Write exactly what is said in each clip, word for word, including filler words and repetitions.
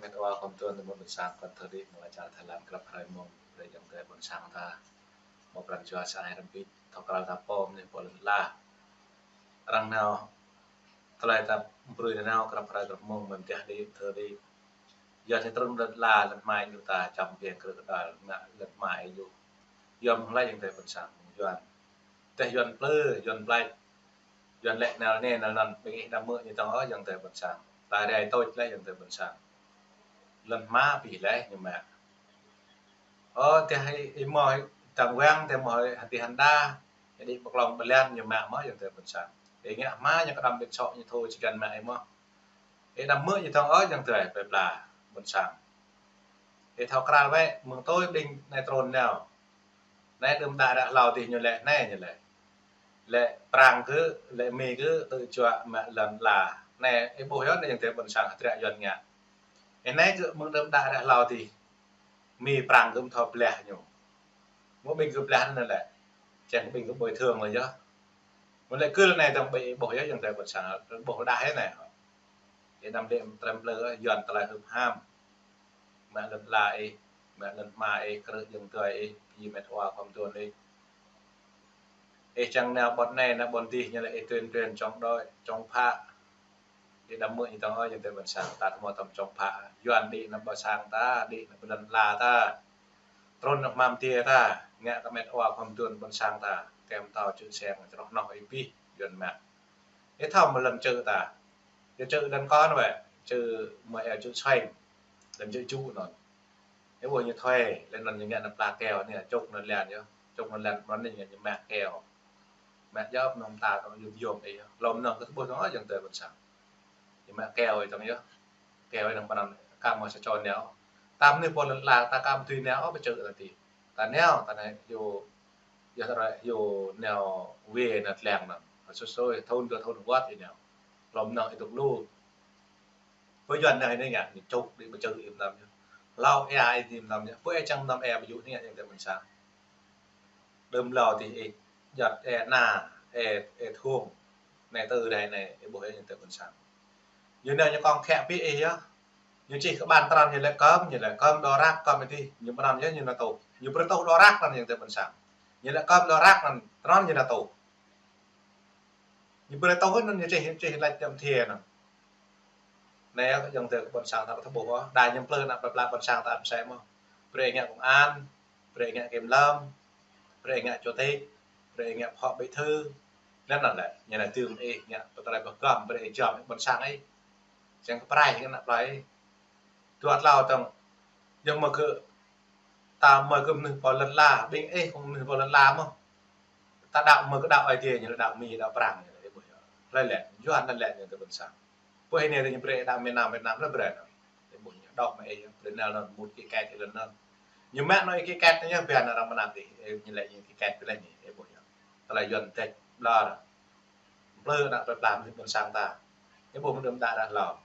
Met wa khom tuan tơmŭt ƀôn sang kơ thơ đĭ mơ̆ng lăm čar Thái Lan krăp hrơi mông, brơi ayŏng adơi ƀôn sang ta mơ̆ng pran jua sa ai rơmbit, thâo krăn ta pô mơ̆ng pô lŏn la. Arăng nao tơlơi ta brơi nao krăp hrơi krăp mông mơ̆ng tơlơi đĭ thơ đĭ. Yua tơlơi trŭn lŏn la, lŏn hmai ñu ta čăm biang krư̆ kơđăl, ngă lŏn hmai ñu. Yua mơ̆ng hlơi ayŏng adơi ƀôn sang, Yuan. Tơdah Yuan plư, Yuan blač, Yuan lĕ năl anai năl anŭn, ƀing ih đăm mơ̆ ñu tŏng ôh ayŏng adơi ƀôn sang. Ta rai tôč laih ayŏng adơi ƀôn sang. Lŏn hma pih laih ñu mă. Ơ, tơdah ih, ih mơ̆ tang wang, tơdah mơ̆ hơti hăn đa, đĭ pơklŏng bơlan ñu mă mơ̆ ayŏng adơi ƀôn sang. Ih ngă hma ñu kơđăm ƀing sŏ ñu thâo či găn mă ih mơ̆. Ih đăm mơ̆ ñu tŏng ôh ayŏng adơi plơi pla ƀôn sang. Ih thâo krăn wơ̆t, mơ̆ng tui ƀing anai trŭn nao. Anai đưm đă ră hlâo dih ñu lĕ, anai ñu lĕ. Lĕ Prang kơ, lĕ Mi kơ, tŭ juă mă lŏn la. Anai, ih ƀuh yơh, anai ayŏng adơi ƀôn sang hơdră Yuan ngă. Ih anai kơ mơ̆ng đưm đă ră hlâo dih. Mi Prang kơ mơ̆ thâo blah ñu. Mơ̆ ƀing kơ blah anŭn lĕ. Čang ƀing kơ bồi thường lĕ yơh. Mơ̆ lĕ kơ anai tơ̆ng ƀing ih ƀuh yơh ayŏng adơi ƀôn sang, ƀuh đah yơh anai. Ih đăm lĕ trem plư, Yuan tơlơi hưp ham. Mă lŏn la ih, mă lŏn hma ih, krư̆ ayŏng adơi ih, pơjing met wa khom tuan ih. Ih čang nao ƀôn anai, nao ƀôn dih, ñu lĕ ih tuyên truyền chống đối, chống phá. Ih đăm mơ̆ ñu tŏng ôh ayŏng adơi ƀôn sang, ta tơmŏ tơm chống phá. Yuan đĭ nao ƀôn sang ta, đĭ nao ƀôn lŏn la ta. Trŭn nao hmam tiê ta, ngă kơ met wa khom tuan ƀôn sang ta, kem tao čư̆ seng, čroh noh ih pih, Yuan mă. Ih thâo mơ̆ lŏn čư̆ ta. Ih čư̆ lŏn kŏn wơ̆t, čư̆ mơ̆ ih čư̆ seng, lŏn čư̆ čŭ anŭn. Ih ƀuh ñu thuê, lĕ anŭn ñu ngă nao pla keo anai, čŭk anŭn lĕ yơh. Čŭk anŭn lĕ anŭn ñu ngă ñu mă keo. Mă djŏp anŭn ta tŏng yôm yôm ih yơh. Lŏm anŭn kơ tơƀuh tŏng ôh ayŏng adơi ƀôn sang. Ñu mă keo ih tŏng yơh. Keo ih anŭn pơnăn kăm mơ̆ sa čô nao. Tam anai pô lŏn la ta kăm tui nao ôh pơčư̆ ta ti. Ta nao, ta nao yua, yua ta ră yua nao wê nao tlăng anŭn. Sui sui, thŭn dua thŭn wơ̆t ih nao. Lŏm anŭn ih dŏ lu. Pơ Yuan anai anai ngă, ñu čŭk đĭ pơčư̆ ih mơtam yơh. Hlâo ih ih mơtam yơh. Pơ ih čang mơtam ih pơjŭ anai ngă ayŏng adơi ƀôn sang. Đưm hlâo dih ih, jăt ih na, ih, ih thung. Anai tơ đai anai, ih ƀuh ih ayŏng adơi ƀôn sang. Ñu nao ñu kŏng khĕ pih ih yơh. Ñu čih kơ ƀan tran ñu lĕ kơm, ñu lĕ kơm đô răk, kơm ih dih. Ñu pơnăn yơh ñu nao tuh. Ñu brơi tuh đô răk anŭn ayŏng adơi ƀôn sang. Ñu lĕ kơm đô răk anŭn, tran ñu nao tuh. Ñu brơi tuh anŭn ñu čih, ñu čih lač jăm thiê anŭn. Anai ayŏng adơi ƀôn sang ta ƀu thâo ƀuh ôh. Đa ñu plư ană plơi pla ƀôn sang ta ăt mơsĕ mơ̆. Brơi ngă công an, brơi ngă kiểm lâm, brơi ngă chủ tịch, brơi ngă phó bí thư. Anŭn anŭn lĕ, ñu anai tơm ih ngă pơtơlơi ƀơ̆ găm, brơi jăm ƀôn sang ih. Čang kơ prai ngă ană plơi. Dua tlâo tơ̆ng, yua mơ̆ kơ ta mơ̆ kơ mơnuih pô lŏn la, ƀing ih kơ mơnuih pô lŏn la mơ̆. Ta đaŏ mơ̆ kơ đaŏ Aê Diê ñu lĕ đaŏ Mi, đaŏ Prang ñu lĕ, ih ƀuh yơh. Hlơi lĕ, Yuan anŭn lĕ ñu tơ ƀôn sang. Pô ih anai tơ ñu brơi đaŏ miền Nam, Việt Nam lĕ brơi anŭn. Ih ƀuh ñu đŏk mă ih, brơi nao anŭn mŭt kit kat ih lŏn anŭn. Ñu mă anŭn ih kit kat anŭn yơh, biă anŭn arăng mơnam dih, ih ñu lĕ ñu kit kat ih lĕ ñu, ih ƀuh yơh. Tơlơi Yuan tĕč ƀlŏr. Plư ană plơi pla mơnuih ƀôn sang ta. Ñu ƀuh mơ̆ng đưm đă ră hlâo.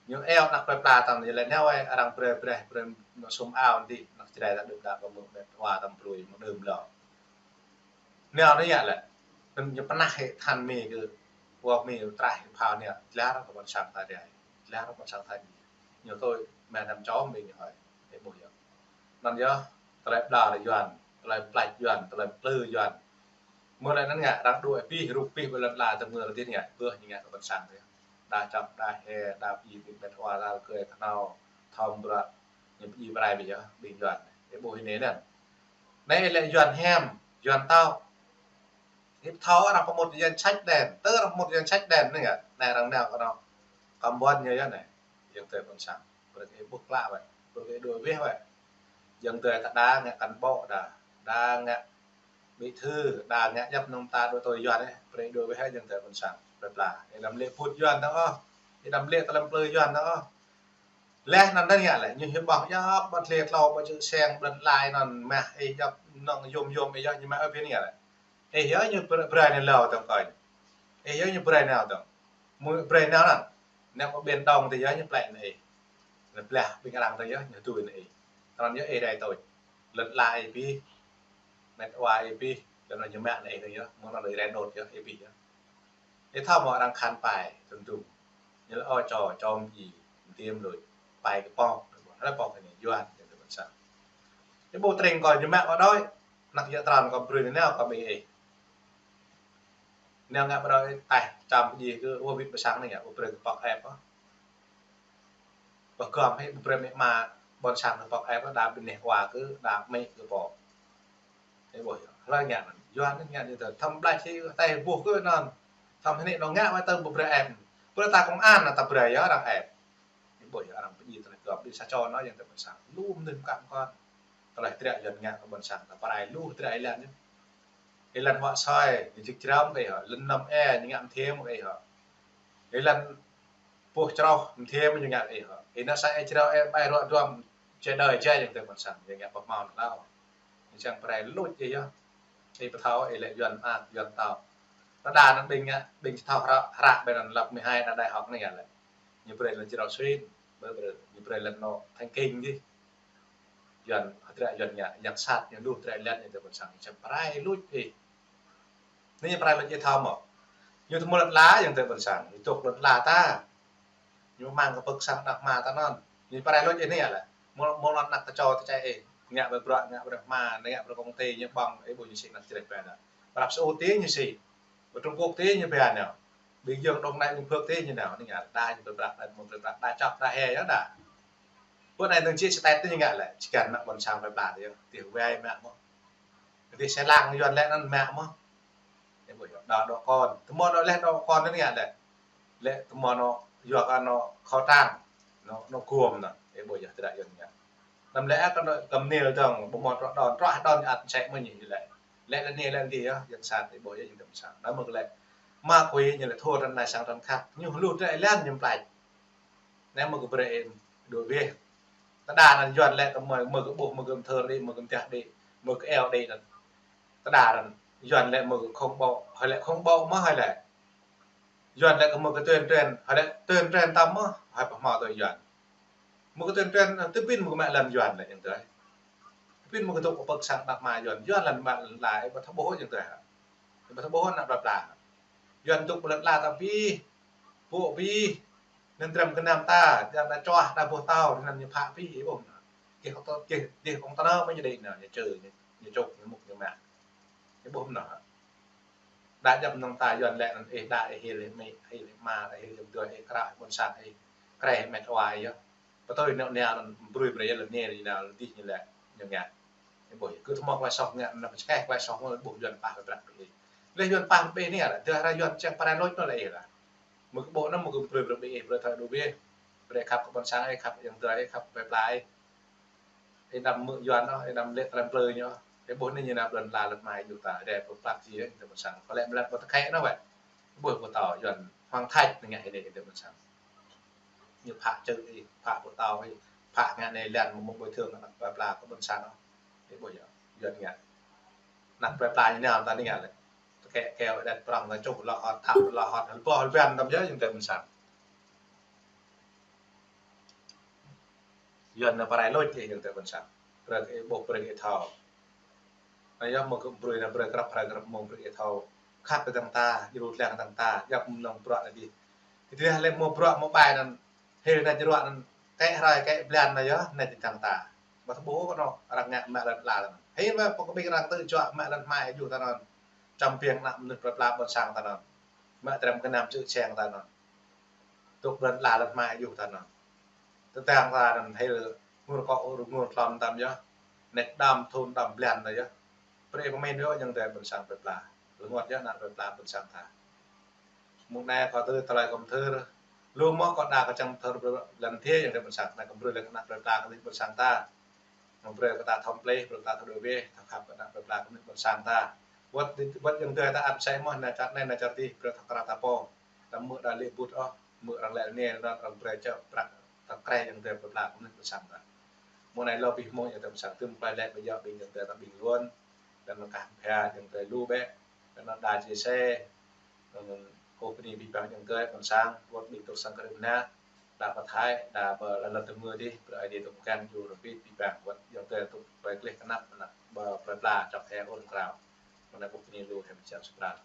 Ñu iâu ană plơi pla ta ñu lĕ nao wơ̆t arăng brơi brơi brơi anŏ sum ao dih, anŏ Jrai ta đưm đă kơ mơ̆ met wa tơm brơi mơ̆ng đưm hlâo. Nao anai ngă lĕ. Anŭn ñu pơnah hĭ than Mi kơ pô Mi trah hĭ phao anai, dlar kơ ƀôn sang ta rai. Dlar kơ ƀôn sang ta dih. Ñu tui mă năm čô ƀing ñu hơi. Ih ƀuh yơh. Anŭn yơh, tơlơi ƀlŏr Yuan, tơlơi plač Yuan, tơlơi plư Yuan. Mơ̆ lĕ anŭn ngă, arăng đuaĭ pih, rup pih ƀơi lŏn la tơmơ̆ rơdin ngă, ƀuh ñu ngă kơ ƀôn sang tih. Đa čŏp, đa hê, đa pơjing met wa, đa kơi kơnâo, thâo bruă, ñu pơjing prai ƀing yơh, ƀing Yuan. Ih ƀuh anai anŭn. Anai lĕ Yuan hiam, Yuan tŏ. Ih thâo arăng pơmŭt danh sách đen, tơ arăng pơmŭt danh sách đen anai ngă, anai arăng nao kơ anŏ. Kăm ƀuăn ñu yơh anai, ayŏng adơi ƀôn sang. Brơi kơ ih ƀuh klă wơ̆t, brơi kơ ih đuaĭ weh wơ̆t. Ayŏng adơi ta đa ngă cán bộ đa, đa ngă bí thư, đa ngă djŏp anŭn ta đuaĭ tui Yuan ih, brơi đuaĭ weh ayŏng adơi ƀôn sang. Plơi pla, ih đăm lĕ pŭt Yuan tŏng ôh, ih đăm lĕ tơlơi plư Yuan tŏng ôh. Laih anŭn anŭn ngă lĕ, ñu hiư̆m ƀơ̆ng djŏp ƀôn hlê tlâo ƀôn čư̆ seng ƀôn lai anŭn mă ih djŏp anŭn yôm yôm ih yơh ñu mă ôh pih ngă lĕ. Ih yơh ñu brơi, brơi anai hlâo tơ̆ng kơnh. Ih yơh ñu brơi nao tơ̆ng. Mơ̆ brơi nao anŭn. Anai mơ̆ ƀing đŏng tih yơh ñu plĕ anai ih. Anai blah ƀing arăng tih yơh ñu tui anai ih. Tơnăn yơh ih rai tôč. Lŏn la ih pih. Met wa ih pih. Lŏn anŭn ñu mă anai ih tih yơh. Mơ̆ng anŭn ih rai đôč yơh ih pih yơh. Ih thâo mơ̆ arăng khăn pai tơ̆ng tŭ. Ñu lĕ ơ čô, čô mơ̆ ih, mơ̆ tiêm đôč. pai kơ pŏk. Hlơi pŏk anai? Yuan, ñu tơ ƀôn sang. Ñu ƀu tring kơ ñu mă kơ đôč, anăk yă tran kơ brơi anai kơ ƀing ih. Anai ngă ƀu đôč, taih čăm pơdjai kơ wơ̆t wĭt ƀôn sang anai ngă, ƀu brơi kơ pŏk ĕp ôh. Pơgăm hĭ ƀu brơi mĕ ma ƀôn sang kơ pŏk ĕp, đa ƀing neh wa kơ, đa mĕ kơ pŏk. Ih ƀuh yơh, hlơi ngă anŭn? Yuan ngă anŭn tơ. Thăm ƀlai hĭ taih ƀuh kơ anŭn. Thăm hĭ anai anŏ ngă mă tơ ƀu brơi ĕp. Brơi ta công an ta brơi yơh arăng ĕp. Ih ƀuh yơh, arăng pơdjai tơlơi gơ̆p, ƀing sa čô anŭn yơh tơ ƀôn sang. Lu mơnuih mơkă mơkŏn. Tơlơi hơdră Yuan ngă kơ ƀôn sang, ta pơrai lu hơdră ih lăng anŭn. Ih lăng huă soi, ñu čik čram kơ ih hŏ. Lăng năm e, ñu ngă mơthiăm kơ ih hŏ. Ih lăng puh čroh, mơthiăm ñu ngă kơ ih hŏ. Ih nao sa e črao e ƀai ruă duăm, čê đơi jai yơh tơ ƀôn sang, ñu ngă pơhmao hlâo. Ñu čang pơrai luč ih yơh. Ih pơthâo, ih lĕ Yuan mơak, Yuan tâo. Rơđah anŭn ƀing ngă, ƀing thâo hră, hră ƀơi anŭn lăp mơhai ană đại học anai ngă lĕ. Ñu brơi lăng črao suyên, ƀơi brơi, ñu brơi lăng anŏ thành kinh dih. Yuan, hơdră Yuan ngă, yang sat, ñu lu hơdră lĕ, ñu tơ ƀôn sang, ñu čang pơrai luč ih. Anai ñu pơrai luč ih thâo mơ̆? Ñu tơ mơ̆ lŏn ala, yang tơ ƀôn sang, ñu tŭk lŏn ala ta. Ñu mơ̆ng kơ pơ̆k sang đah ma ta anŭn. Ñu pơrai luč ih anai lĕ. Mơ̆, mơ̆ lŏn anăk ta čô ta čai ih. Ngă ƀơi bruă, ngă ƀơi hma, ngă ƀơi công ty, ñu ƀơ̆ng, ih ƀuh ñu sĭ anăk čreh ƀai đa. Prăp Sơ-ŭt tih ñu sĭ. Ƀơi Trung Quốc tih ñu ƀai nao. Ƀing Yuan Đông Nai, ƀing Phước tih ñu nao. Anai ngă đa ñu pơprăp, đa mơ̆ pơprăp, đa čŏk, đa hê yơh đa. Ƀơi anai tơ̆ng či sơ tét tih ñu ngă lĕ. Či kăn mă ƀôn sang plơi pla tih yơh. Tih wai mă mơ̆. Tih sĕ lăng Yuan lĕ anŭn mă mơ̆. Ih ƀuh yơh, đa dŏ kon. Tơmơ̆ dŏ leh dŏ kon anŭn ngă lĕ. Lĕ tơmơ̆ anŏ, yua kơ anŏ khẩu trang, anŏ, anŏ gum anŭn. Ih ƀuh yơh, tơdă Yuan ngă. Năm lĕ kơ anŏ gum anai dơ̆ng, ƀu mơ̆ truă đon, truă đon ñu ăt sĕ mơ̆ ñu lĕ. Lĕ lĕ anai lĕ dih yơh, yang sat, ih ƀuh yơh, yang tơ̆m sat. Anŭn mơ̆ lĕ, ma quỷ ñu lĕ thua ră anai sang ră khăp, ñu lu trĕ lĕ ñu plăč. Anai mơ̆ kơ brơi ih đuaĭ weh. Tơdah anŭn Yuan lĕ kơ mơ̆, mơ̆ kơ ƀuh, mơ̆ kơ mơthơr đĭ, mơ̆ kơ mơtiah đĭ, mơ̆ kơ eo đĭ anŭn. Tơdah anŭn Yuan lĕ mơ̆ kơ khủng bố, hơi lĕ khủng bố mơ̆ hơi lĕ. Yuan lĕ kơ mơ̆ kơ tuyên truyền, hơi lĕ tuyên truyền tăm mơ̆, hơi pơhmao tui Yuan. Mơ̆ kơ tuyên truyền, tơ pin mơ̆ kơ mă lăm Yuan lĕ yang tui. Tơ pin mơ̆ kơ tŭk kơ pơ̆k sang đah ma Yuan, Yuan lăm mă lăm lai, ƀu thâo ƀuh yang tui. Ƀu thâo ƀuh anăk plơi pla. Yuan tŭk ƀơi lŏn ala ta ƀĭ, pô ƀĭ, anŭn trăm kơnăm ta, yang đa čuah, đa ƀuh tâo, anŭn ñu phă ƀĭ, ih ƀuh. Kih kông tơ, kih, kih kông tơ nao, mơ̆ ñu đĭ nao, ñu čơ, ñu, ñu čŭk, ñu mŭk, ñu mă. Ih ƀuh mơ̆n hă. Đa djăp mơnơ̆ng ta Yuan lĕ anŭn ih đa ih hil ih mĭ, ih hil ih ma, ih hil ih mơtuă, ih krah ih ƀôn sang, ih kreh ih met wa ih yơh. Pơtui anŏ anai anŭn brơi brơi yơh lĕ anai anŭn dih ñu lĕ ñu ngă. Ih ƀuh yơh, kơ tơmŏk klai soh ngă, anŭn pơčkeh klai soh mơ̆ ƀuh Yuan pah pơprăp ƀing ih. Leh Yuan pah ƀing ih anai lĕ, tơdah hră Yuan čang pơrai luč anŭn lĕ ih lah. Mơ̆ kơ ƀuh anŭn mơ̆ kơ brơi brơi ƀing ih, brơi thâo đu bih. Brơi khăp kơ ƀôn sang ih, khăp kơ yang tui ih, khăp kơ plơi pla ih. Ih anăm mơ̆ Yuan ôh, ih anăm lĕ tơlơi plơi ñu ôh. Ih ƀuh anai ñu nao ƀơi lŏn ala lŏn ma ih djru ta, ih ƀu plăč či ih, tơ ƀôn sang. Kơ lĕ mơlĕ ƀu tơkhe nao wơ̆t. Ih ƀuh pơtao Yuan Hoàng Thạch anai ngă hĭ anai tơ ƀôn sang. Ñu phă čư̆ ih, phă pơtao ih, phă ngă anai lĕ mơ̆ mơ̆ bồi thường anăk plơi pla kơ ƀôn sang ôh. Ih ƀuh yơh, Yuan ngă. Anăk plơi pla ñu nao ta anai ngă lĕ. Tơkhe keo đet prŏng ta čuh lŏ hŏt, thăp lŏ hŏt, hơl ƀuh hơl ƀiăn tăm yơh yang tơ ƀôn sang. Yuan anai pơrai luč ih yang tơ ƀôn sang. Brơi kơ ih ƀuh, brơi kơ ih thâo. Anai yơh mơ̆ kơ brơi anai brơi krăp, brơi krăp mơ̆ng brơi ih thâo. Khăp kơ dăng ta, djru tlang dăng ta, djăp mơnơ̆ng bruă anai dih. Tơdah lĕ mơ̆ bruă mơ̆ ƀai anŭn, hil anai djru anŭn, kĕ hrơi kĕ blan anai yơh, anai dih dăng ta. Ƀu thâo ƀuh kơ anŏ arăng ngă mă lŏn ala anŭn. Hil mơ̆ pô kơ ƀing arăng tŭ juă mă lŏn hmai ayuh ta anŭn. Čăm biăng anăk mơnuih plơi pla ƀôn sang ta anŭn. Mă trăm kơnăm čư̆ čeng ta anŭn. Tŭk lŏn ala lŏn hmai ayuh ta anŭn. Tơdang ta anŭn hil ngur kŏ ur ngur tlôn tăm yơh. Net đam thun đam blan ta yơh. Brơi pơmĭn yơh yang tơ ƀôn sang plơi pla. Rơngot yơh anăk plơi pla ƀôn sang ta. Mơ̆ng anai kâo tơlơi kâo mơthưr. Lu mơ̆ kâo đa kâo čang mơthưr lăm thia yang tơ ƀôn sang. Anai kâo brơi lĕ anăk plơi pla kơ ƀôn sang ta. Mơ̆ brơi kơ ta thom plih, brơi kơ ta thâo đuaĭ weh, thâo khăp kơ anăk plơi pla kơ ƀôn sang ta. Wơ̆t, wơ̆t yang tơ ta ăt sĕ mơ̆, anai čar anai, anai čar dih, brơi thâo krah ta pô. Tăm mơ̆ đa lĕ ƀut ôh, mơ̆ arăng lĕ anai, arăng brơi čơ prăk, ta kreh yang tơ plơi pla kơ ƀôn sang ta. Mơ̆ anai lŏ pih mơ̆ yang tơ ƀôn sang tơm plơi lĕ ƀu djơ̆ ƀing yang tơ ta ƀing Yuan, dan mơkah mơkha yang tơ lu bĕ, dan đa chia sẻ, dan kơ pơni pih pang yang tơ ƀôn sang, wơ̆t ƀing tŭk sang krư̆ mơnă, đa pơthai, đa ƀơ lăn lăn tơmư̆ dih, brơi Ơi Adai tŭk pơkăn djru rơbit pih pang, wơ̆t yang tơ tŭk plơi gleh kơnăp mơnă, ƀơ plơi pla čŏk hĕ ôn krao. Mơ̆ anai ƀuh pơni lu hĕ mơčang sơpral.